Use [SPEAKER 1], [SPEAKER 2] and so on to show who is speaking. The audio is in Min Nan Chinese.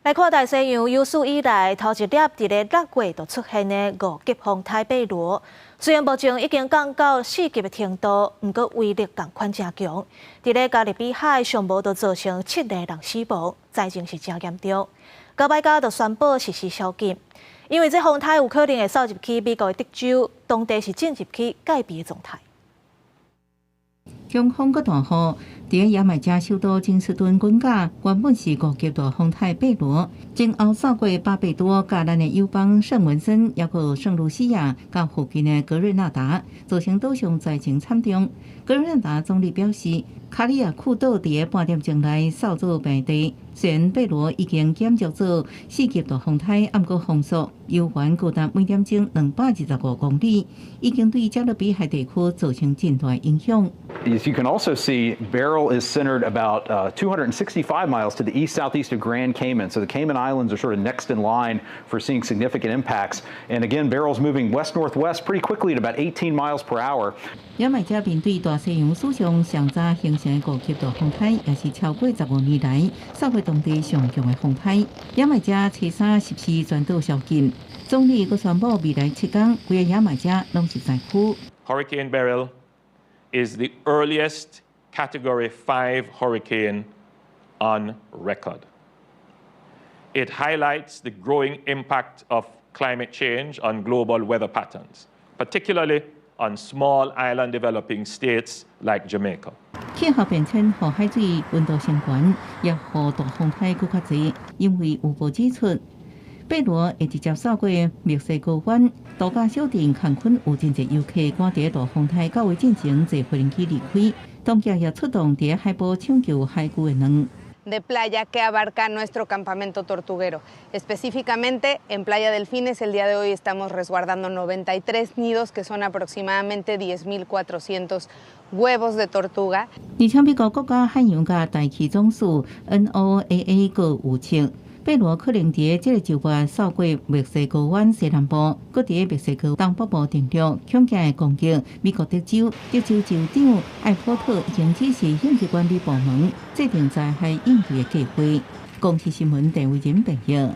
[SPEAKER 1] 來看大西洋有史以來頭一粒佇咧6月就出現的五級風颱貝羅，雖然目前已經降到4級的程度，毋過威力仝款誠強。佇咧加勒比海上無就造成七个人死亡，災情是誠嚴重。牙買加就宣布實施宵禁，因為這風颱有可能會掃入去美國的德州，當地是進入去戒備的狀態。
[SPEAKER 2] 強風閣大雨，佇牙買加首都金斯敦滾假，原本是五級大風颱貝羅，前後掃過巴貝多、佮咱的友邦聖文森，抑閣聖盧西亞，佮附近的格瑞納達，造成島上災情慘重。格瑞納達總理表示，卡里亞庫島佇半點鐘內掃做平地。雖然貝羅已經減弱做4級大風颱，毋過風速猶原高達每點鐘225公里，已經對加勒比海地區造成真大影響。
[SPEAKER 3] As you can also see, Beryl is centered about 265 miles to the east southeast of Grand Cayman. So the Cayman Islands are sort of next in line for seeing significant impacts. And again, Beryl's moving west northwest pretty quickly at about 18 miles per hour.
[SPEAKER 2] 牙買加面對大西洋史上上早形成的五級大風颱，也是超過15年來掃過當地上強的風颱。牙買加初三實施全島宵禁，總理閣宣布未來7天，規個牙買加攏是災區。
[SPEAKER 4] Hurricane Beryl is the earliest Category 5 hurricane on record. It highlights the growing impact of climate change on global weather patterns, particularly on small island developing states like Jamaica.
[SPEAKER 2] 氣候變遷予海水溫度升懸，也予大風颱閣較濟。因為有報指出，貝羅會直接掃過墨西哥灣度假小鎮坎昆，有真濟遊客趕佇大風颱到位進前坐飛機離開。當局也出動佇海埔搶救海龜的卵。
[SPEAKER 5] De playa que abarca nuestro campamento tortuguero. Específicamente en Playa Delfines, el día de hoy estamos resguardando 93 nidos, que son aproximadamente 10.400 huevos de tortuga.
[SPEAKER 2] 而且美國國家海洋佮大氣總署 NOAA 閣預測，貝羅可能佇這个週末掃過墨西哥灣西南部，閣佇墨西哥東北部登陸，恐驚會攻擊美國德州。德州州長艾波特已經指示應急管理部門制定災害應對的計劃。公視新聞鄭惟仁編譯。